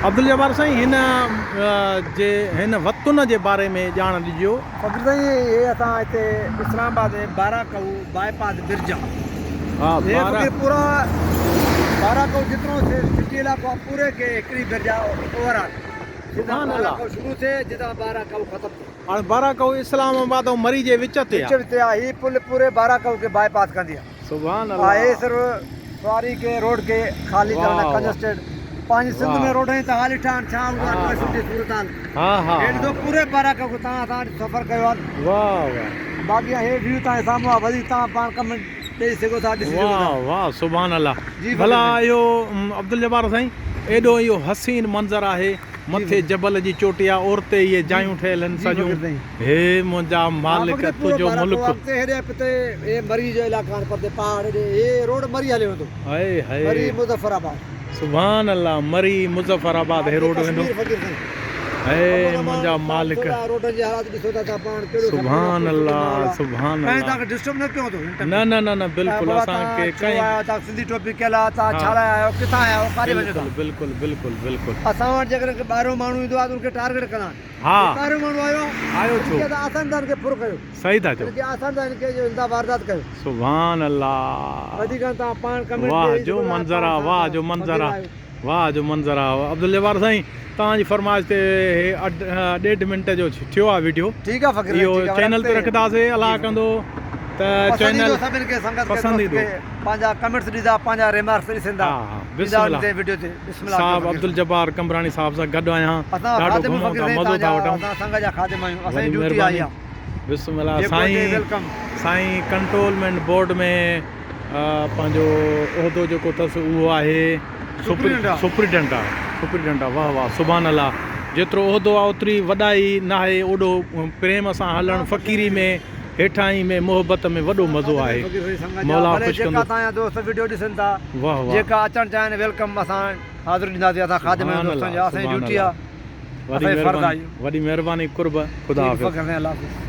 عبدالجبار سائين هن جي هن وطن جي باري ۾ ڄاڻ ڏجو. فقير سائين هي اسان هتي اسلام آباد ۾ بارا ڪهو باء پاس برج آ هي فقير پورا بارا ڪهو جترو سٽي علائقو آ پوري کي هڪڙي برج آ اوور آل جتان بارا ڪهو شروع ٿئي جتان بارا ڪهو ختم ٿئي. هاڻي بارا ڪهو اسلام آباد ۽ مري جي وچ تي آ. وچ تي آ هي پل پوري بارا ڪهو کي باء پاس ڪندي آ. سبحان الله. آهي صرف سواري کي روڊ کي خالي ڪرڻ لاء ڪنجسٽيڊ پنهنجي سنڌ ۾ روڊن جي ته حال ڏٺا آهن ڇا هوندو آهي ٽريفڪ جي صورت حال هي ڏسو پوري بارا ڪهو تان اسان اڄ سفر ڪيو آهي واه واه باقي هي ويو تان سامهون آهي وڌيڪ تان پاڻ ڪمينٽ ڏئي سگهو ٿا ڏسي سگهو ٿا واه واه سبحان الله ڀلا اهو عبدالجبار سائين ايڏو اهو حسين منظر آهي مٿي جبل جي چوٽي آ اورتي اهي جايون ٺهيل آهن سڄون هي منهنجا مالڪ تنهنجو ملڪ. اڳتي هيڏي پتي هي مري جو علائقو آهن پرتي پهاڙ هيڏي هي روڊ مري هليو ويندو هاء هاء مري مظفر آباد. سبحان الله مري مظفر آباد هي روڊ ويندو هي منهنجا مالڪ روڊن جي حالات ڏسو ٿا تان پاڻ ڪهڙو سبحان الله سبحان الله ڪنهن تان کي ڊسٽرب نه ڪيو ٿو نه نه نه نه بلڪل اسان کي ڪنهن آيو تان سنڌي ٽوپي ڪيل آ تان ڇا لاء آيو ڪٿان آيا آهيو ڪاڏي وڃو ٿا بلڪل بلڪل بلڪل اسان وٽ جيڪڏهن ڪو ٻاهريون ماڻهو ايندو آ ته ان کي ٽارگيٽ ڪندا آهن ها هي ٻاهريون ماڻهو آيو آ آيو ڇو ان کي اسان آسان سان ان کي ڦر ڪيو صحيح ٿا چئو ان کي آسان سان ان کي جو ان سان واردات ڪيو سبحان الله وڌيڪ تان پاڻ ڪمينٽ واه جو منظر آ واه جو منظر آ واه جو منظر آ عبدالجبار سائين توهان جي فرمائش تي هي اڍ ڏيڍ منٽ جو ٿيو آ ويڊيو ٺيڪ آ فقير اهو ٺيڪ آ چينل تي رکنداسي الله ڪندو ته پسند چينل ايندو سڀن کي سنگت کي پسند دوست ايندو کي پنهنجا ڪمينٽس ڏيندا پنهنجا ريمارڪس ڏسندا ها ها بسم ڏيندا الله ان تي ويڊيو تي بسم الله ڪيو صاحب فقير عبدالجبار قمبراڻي صاحب سان گڏ آهيان اسان ڏاڍو خادم گهمون فقير ٿا سائين مزو ٿا تنهنجا وٺون اسان سنگت جا خادم آهيون اسان وڏي جي ڊيوٽي آئي مهرباني آ بسم الله جيڪو اچي سائين welcome سائين ڪنٽولمينٽ بورڊ ۾ پنهنجو عهدو جيڪو اٿس اهو آهي سپريڊنٽ آ سپريڊنٽ آ واه واه سبحان الله جيترو عهدو آ اوتري وڏائي ناهي اوڏو پريم سان هلڻ فقيري ۾ هيٺاهين ۾ محبت ۾ وڏو مزو آهي مولا خوش جيڪا تان جا دوست وڊيو ڏسن ٿا واه واه جيڪا اچڻ چاهين welcome اسان حاضر ڏينداسين اسان خادم آهيون دوستن جا اسان جي ڊيوٽي آ وڏي مهرباني وڏي مهرباني قرب خدا حافظ الله حافظ.